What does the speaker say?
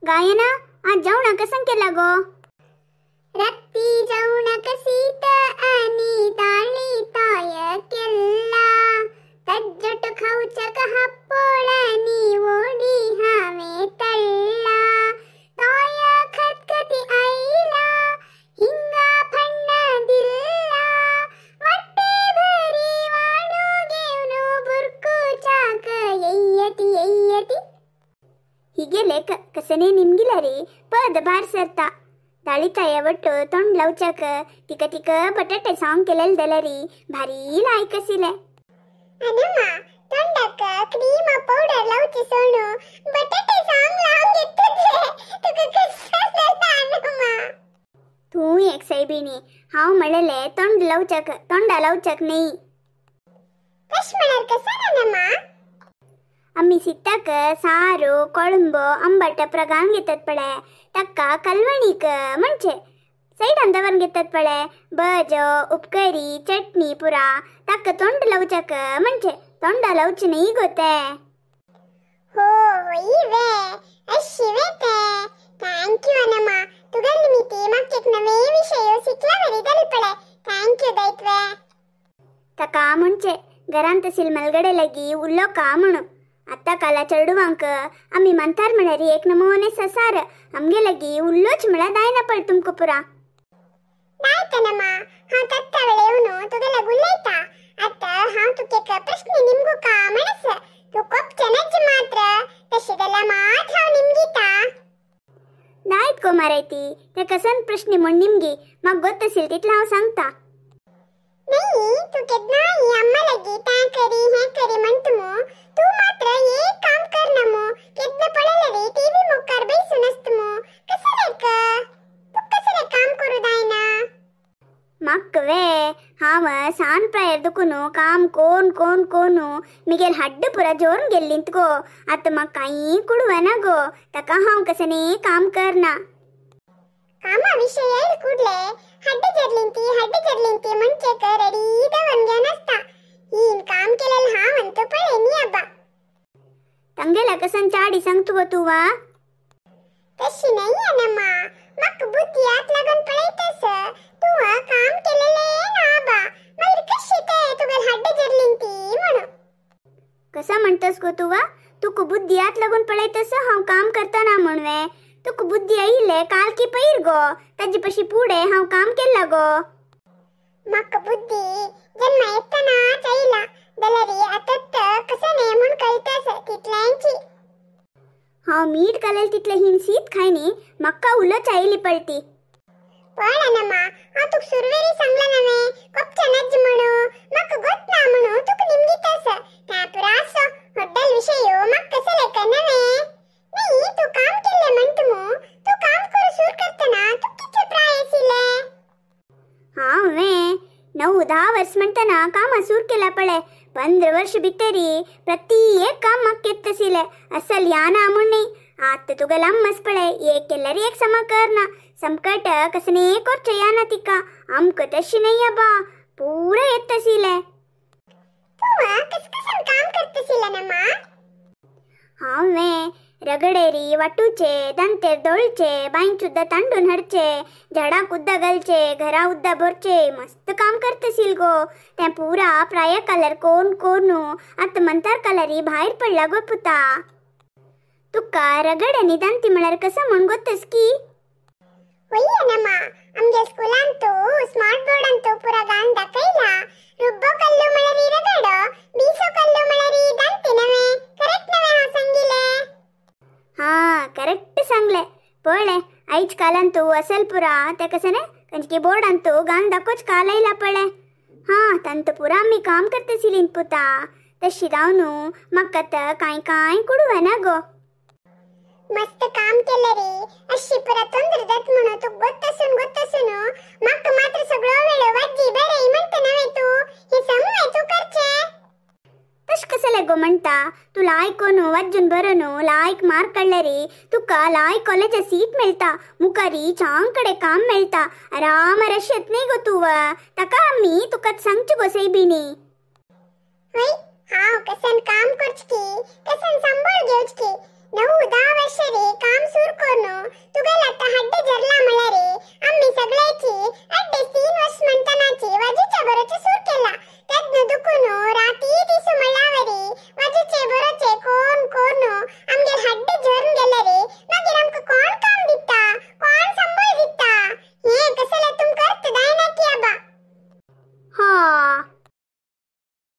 गायना आज जेवणा कसन केला गो? रत्ती जेवणाक सीत आणि ताळी ताय केला, तज्जट खावच्याक हापोळानी ओडी हावे तळ्ळा, ताय खतखती आईला हिंगा फण्णा दिल्ला, वाटे भरी वाणू घेऊन बुरकुचाक येयती येयती. हिगे लेक कसने निमगिला रे पद भार सरता. दाळीताय ಒಟ್ಟು ತೊಂಡ್ ಲವ್ಚಕ ತಿಕ ತಿಕ ಬಟಾಟೆ ಸಾಂಗ್ ಕೆಲೆಲ್ ದಲರಿ ಭಾರಿ ಲಾಯ್ಕ್ ಅಸಿಲೆ. ಅನಮ್ಮ ತೊಂಡಕ ಕ್ರೀಮ ಪೌಡರ್ ಲವ್ಚಿ ಸೋಣು ಬಟಾಟೆ ಸಾಂಗ್ ಲಾಂಗ್ ಎತ್ತದೆ ತುಕ ಕಸಲ್ಲ ಅನಮ್ಮ. तू एक सैबिणी हांव म्हणलेले तोंड लवचक तोंडा लवचक न्ही. कश म्हळ्यार कसन अनम्मा? आम्ही सित्ताक सारू कोळंबो आंबट प्रगान घेतात पळे, ताका कलवणीक म्हणजे सैडान दवर घेतात पळे, बजो उपकरी चटणी पुरा ताका तोंड लवचक म्हणजे तोंडा लवच न्ही गो ते. हो होई वे अशी वे ते. Thank you अनम्मा, तुगल निमित्ती म्हाका एक नवे विशय शिकला वरी दल पळे. Thank you दैत्वे. ताका म्हणजे घरांत तसील मलगडे लगी उल्लो का म्हणू. आत्ता काला चेडवांक आमी मंतार म्हळ्यार एक नमोने ससार आमगे लगी उल्लोच म्हळ्यार दायना पळ तुमकां पुरा. दायतनम्मा हांव तत्ता वेळ येवन तुगे लग उलयता. आतां हांव तुका एक प्रश्न निमगू का म्हणस, तूं कोपचें नज मात्र, तशें जाल्यार मात हांव निमगिता. दायत गो मारायती ते कसन प्रश्न म्हूण निमगी, म्हाका गोत आशिल्लें तितलें हांव सांगता. नाही तू केन्नाय अम्मा लगी तें करी हें करी म्हणटा मू, तूं मात्र एक काम करना मू, केन्ना पळयल्यार टीव्ही मुखार बैसून आसता मू, कसलें तुका कसलें काम करूं जायना? म्हाका वे हांव सान प्रायेर दुखून काम कोन कोन कोन मिगेल हड्ड पुरा जोरून गेल्लींत गो. आतां म्हाका कांय कुडवना गो, ताका हांव कसलें काम करना. कामा विशय येयल ಕೂಡ್ಲೆ हड्ड जरलिंती हड्ड जरलिंती म्हणचेक रेडी दवन घेवन आसता. हीन काम केलेलें हांव अंतू पळय न्ही आब्बा. तांगेल्या कसन चाडी सांगता गो तूं वा? तशी न्हय अनम्मा, म्हाका बुद्धी आत लागून पळयतस तूं काम केलेलें ना आबा, मागीर कशें तें तुगेलें हड्ड जरलिंती म्हणून. कसा म्हणटस गो तूं वा? तुका बुद्धी आत लागून पळयतस हांव काम करतना म्हूण वे? तुका बुद्धी आयिल्ले काल की पयर गो, ताजे पशी फुडें हांव काम केल्लां गो. म्हाका बुद्धी जन्मा येतनाच आयला जाल्यार आतांच कसो न्हय म्हूण कळटास तितल्यांची. हांव मीठ घालेल तितलें हीन शीत खायनी, म्हाका उलोच आयली पळटी. पळ अनम्मा, हांव तुका सुरवेरी सांगलां नवें कोपचें नज म्हणून, म्हाका गोत ना म्हणून तुका निमगितास. तें पुरो आसो होड्डल विशय म्हाका कसलें नवें. नाही तूं काम केल्लें म्हणटा मू, तूं काम करूं सुरू करतना तुका कितलें प्राय आशिल्लें? हांव वे 9-10 वर्स म्हणटना कामां सुरू केला पळय. 15 वर्स भितरी प्रति एक काम म्हाका येता आशिल्लें, असल याना म्हूण न्ही. आतां तुका लांबच पळय एक केल्यार एक समा करना, संकट कसलें करचें याना तिका, आमकां तशें न्हय आबा, पुरो येता आशिल्लें. तूं कस कसन काम करता आशिल्लें अनम्मा? हांव वे रगडेरी वाटूचे, दंतेर दोळचे, बांयच उदक तांडून हाडचे, झाडाक उदक घालचे, घरा उदक भरचे, मस्त काम करता आशिल्लें गो. तें पुरा प्राय कलर कोन कोन आतां मंतार कलरी भायर पडला गो पुता. तुका रगड आनी दांती म्हळ्यार कसो म्हूण गोत्तस की? होय अनम्मा, आमगे स्कुलांत तूं स्मार्ट बोर्डांत तूं पुरा गान दाखयला. रुब्बो कल्लू म्हळ्यार रगडो, बिसो कल्लू म्हळ्यार दांती नवें, करेक्ट नवें हांव सांगिल्लें? हां करेक्ट सांगलें. पळय आयज कालान तूं असल पुरा तें कशें न्हय खंयचे बोर्डान तूं गान दाखोवच काल आयला पळय. हां तांतू पुरा आमी काम करता आशिल्लीं पुता, तशें जावन म्हाका आतां कांय कांय कुडवना गो. मस्त काम केलें रे, अशी पुरा तोंदर जात म्हणून तुका गोत आसून गोत आसून म्हाका मात्र सगळो वेळ वाजी बरें म्हणटा नवें तूं, हें समय तूं करचें. तशें कसलें गो म्हणटा? तूं लायक कोन वाजून बरोवन लायक मार्क काडल्यार तुका लायक कॉलेजा सीट मेळटा, मुखारी छान कडेन काम मेळटा, आराम रशेत न्ही गो तूं. ताका आमी तुका सांगचें गो सैबिणी. हय हांव कसन काम करचें की कसन सांबाळ घेवचें की, 9-10 वर्सां रे काम